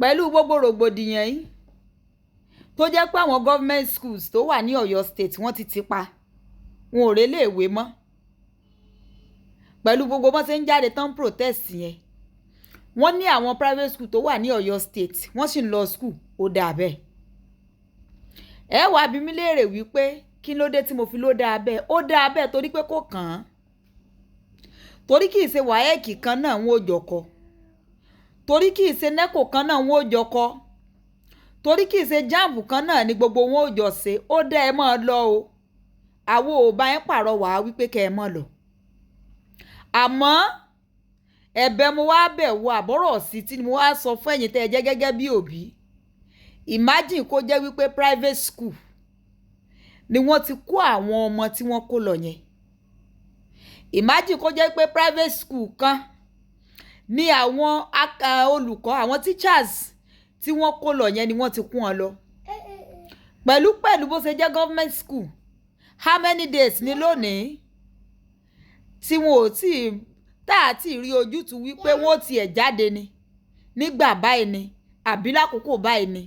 Pẹ̀lú gbogbo rògbòdìyàn yìí tó jẹ́ pé àwọn government schools tó wà ní Ọ̀yọ́ State, wọ́n ti ti pa, wọn ò relé ìwé mọ́, pẹ̀lú gbogbo bọ́n ṣe ń jáde tán protest yẹn, wọ́n ní àwọn private school tó wà ní Ọ̀yọ́ State, wọ́n sì ń lọ school. Ó dáa bẹ́ẹ̀. Ẹ wàá bi mí léèrè wípé kí ló dé tí mo fi ló dáa bẹ́ẹ̀. Ó dáa bẹ́ẹ̀ torí pé kò kàn án, torí kì í ṣe WAEC kan náà wọn ò jọ kọ, torí kì í ṣe NECO kan náà wọn ò jọ kọ, torí kì í ṣe JAMB kan náà ni gbogbo wọn ò jọ ṣe. Ó dá ẹ máa lọ o. Àwo ò bá yẹn pàrọwà wípé kẹ́ ẹ máa lọ, àmọ́ ẹ̀bẹ̀ mo wá bẹ̀ wo àbọ̀rọ̀ sí tí mo wá sọ fún ẹ̀yin tẹ́ ẹ jẹ́ gẹ́gẹ́ bí òbí. Imagine kó jẹ́ wípé private school ni wọ́n ti kó àwọn ọmọ tí wọ́n kó lọ yẹn. Imagine kó jẹ́ pé private school kan ni àwọn olùkọ́, àwọn teachers tí wọ́n kó lọ yẹn ni wọ́n ti kó wọn lọ. Pẹ̀lú pẹ̀lú bó ṣe jẹ́ government school, how many days ni lónìí tí wọn ò tí tá a ti rí ojútùú wípé wọ́n ó tiẹ̀ jáde ni nígbà báyìí ni àbí lákòókò báyìí ni?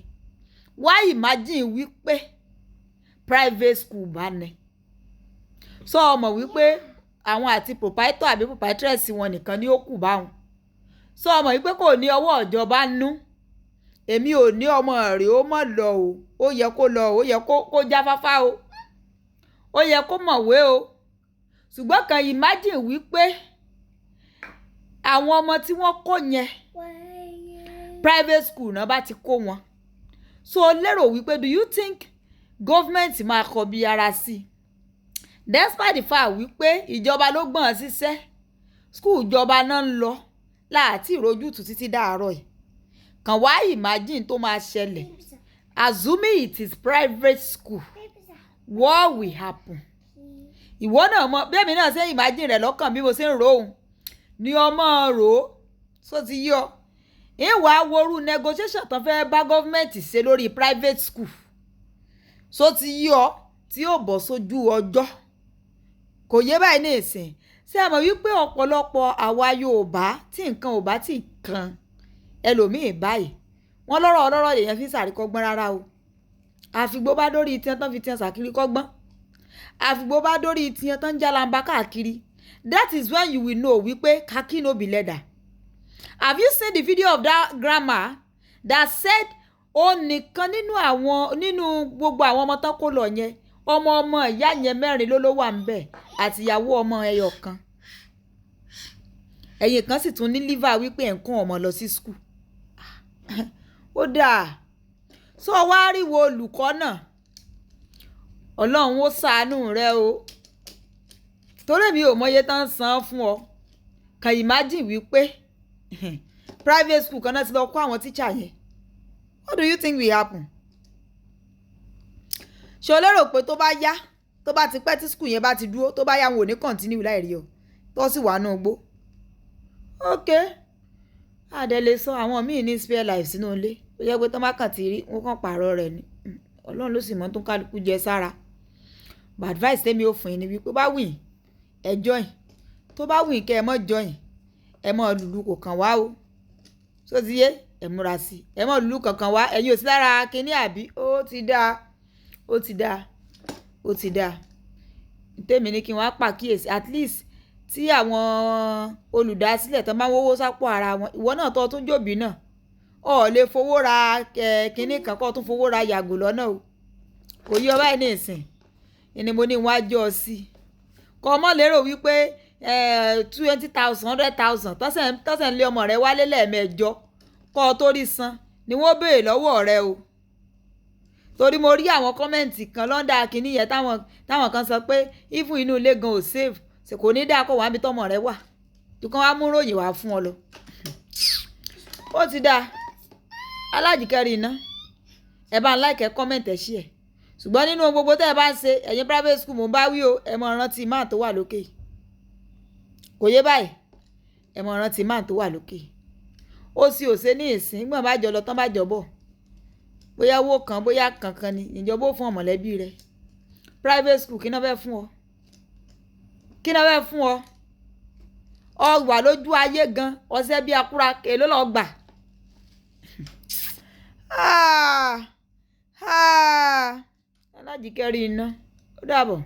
Wá imagine wípé private school bá ní sọ ọmọ wípé àwọn àti proprietor àbí proprietress wọn nìkan ni ó kù báwọn, sọ ọmọ wípé kò ní ọwọ́ ìjọba nú. Èmi ò ní ọmọ rẹ̀ ó mọ̀ lọ o. Ó yẹ kó lọ, ó yẹ kó jáfáfá o, ó yẹ kó mọ̀wé o. Ṣùgbọ́n kan imagine wípé àwọn ọmọ tí wọ́n kó yẹn, private school náà bá ti kó wọn, so lérò wípé, do you think government máa kọbi ara sí i, despite the fact wípé ìjọba ló gbọ́n síṣẹ́, school ìjọba náà ń lọ láti ìrójútùú títí dàárọ̀ yìí? Kàn wá imagine tó máa ṣẹlẹ̀, assuming it is private school, what will happen? Ìwọ náà mọ bí èmi náà ṣe imagine rẹ̀ lọ́kàn. Bí mo ṣe ń rò ó ni ọmọ rò ó. So ti yọ ìwà worú negotiation tán fẹ́ bá government ṣe lórí private school. So ti yọ tí yóò bọ̀ sójú ọjọ́, kò yé báyìí ní ìsìn. Ṣé ẹ mọ̀ wípé ọ̀pọ̀lọpọ̀ àwa Yorùbá, tí nǹkan ò bá tí kan ẹlòmíì báyìí, wọ́n lọ́rọ̀ ọlọ́rọ̀ lèèyàn fi ṣàríkọ́gbọ́n? Rárá o. Àfìgbó bá dórí tiẹ̀ tán fi tiẹ̀ ṣàkíríkọ́gbọ́n, àfìgbó bá dórí tiẹ̀ tán jálamba káàkiri, that is when you will know wípé khaki no be leather. Have you seen the video of that grandma that said ó nìkan nínú àwọn, nínú gbogbo àwọn ọmọ tán kó lọ yẹn, ọmọ ọmọ ìyá yẹn mẹ́rin ló wà ń bẹ̀ àtìyàwó ọmọ ẹyọ kan? Ẹ̀yìn kan sì tún ní liver wípé ẹ̀ ń kó ọmọ lọ sí school. Ó dáa. Sọ wá rí wo olùkọ́ náà, Ọlọ́run ó ṣàánú rẹ o, torí mi ò mọye tán san fún ọ. Kàn imagine wípé private school kan náà ti lọ kó àwọn teacher yẹn, what do you think will happen? Ṣé o lérò pé tó bá yá, tó bá ti pẹ́, tí school yẹn bá ti dúró, tó bá yá, wọn ò ní continue láì rí o tó sì wà nù gbó? Ok, àdẹ sọ àwọn míì ní spare life sínú ilé ó jẹ́ pé tó má kàn ti rí wọn kàn pààrọ̀ rẹ̀ ni. Ọlọ́run ló sì mọ̀ tó ń kálukú jẹ sára. But advice tèmi ò fún yín ni wípé bá wù yín, ẹ join. Tó bá wù yín, kẹ́ ẹ mọ́ join, ẹ mọ́ lùlù, kò kàn wá o. Ṣó ti yé? Ẹ múra sí i, ẹ mọ́ lùlù kankan wá. Ẹ̀yin ò sí lára kínní àbí? Ó ti dáa, ó ti dáa, ó ti dáa. Tèmi ní kí wọ́n á pàkíyèsí, at least tí àwọn olùdásílẹ̀ tó máa ń wówó sápò ara wọn. Ìwọ náà tó tún jòbí náà, ọ ò lè fowó ra kínní kan kó tún fowó ra yàgò lọ́nà o. Kò yí ọ báyìí ní ìsìn ni mo ní wọ́n á jọ sí i. Kọ́ mọ́ lérò wípé 20,000, 100,000 tọ́sẹ̀ ń lé ọmọ rẹ wálé lẹ́ẹ̀mẹjọ kọ́ ọ tó rí san ni wọ́n béèrè lọ́wọ́ rẹ o. Torí mo rí àwọn comment kan lọ́ndà kínní yẹn táwọn kan sọ pé even inú ilé gan ò safe, kò ní dáa kó wàá níbi tọ́mọ rẹ wà tí kàn wá mú ròyìn wá fún ọ lọ. Ó ti dáa. Alájìkẹ́rì iná, ẹ bá ń like, ẹ comment, ẹ share. Ṣùgbọ́n nínú ohun gbogbo tẹ́ ẹ bá ń ṣe, ẹ̀yin private school mò ń bá wí o, ẹ mọ̀ rántí máà tó wà lókè. Kò yé báyìí? Ẹ mọ̀ rántí máà tó wà lókè. Ó sì ò ṣe ní ìsín gbọ̀n bá jọ lọ tán, bá jọ bọ̀, bóyá owó kan, bóyá kankan ni ìjọba ó fún ọ mọ̀lẹ́bí rẹ. Private school, kí náà fẹ́ fún ọ? Kí náà fẹ́ fún ọ? Ọ wà lójú ayé gan ọsẹ bíi akúra, èló lọ gbà? Ah! Ah! Alájíkẹ́ rí iná. Ó dàbọ̀.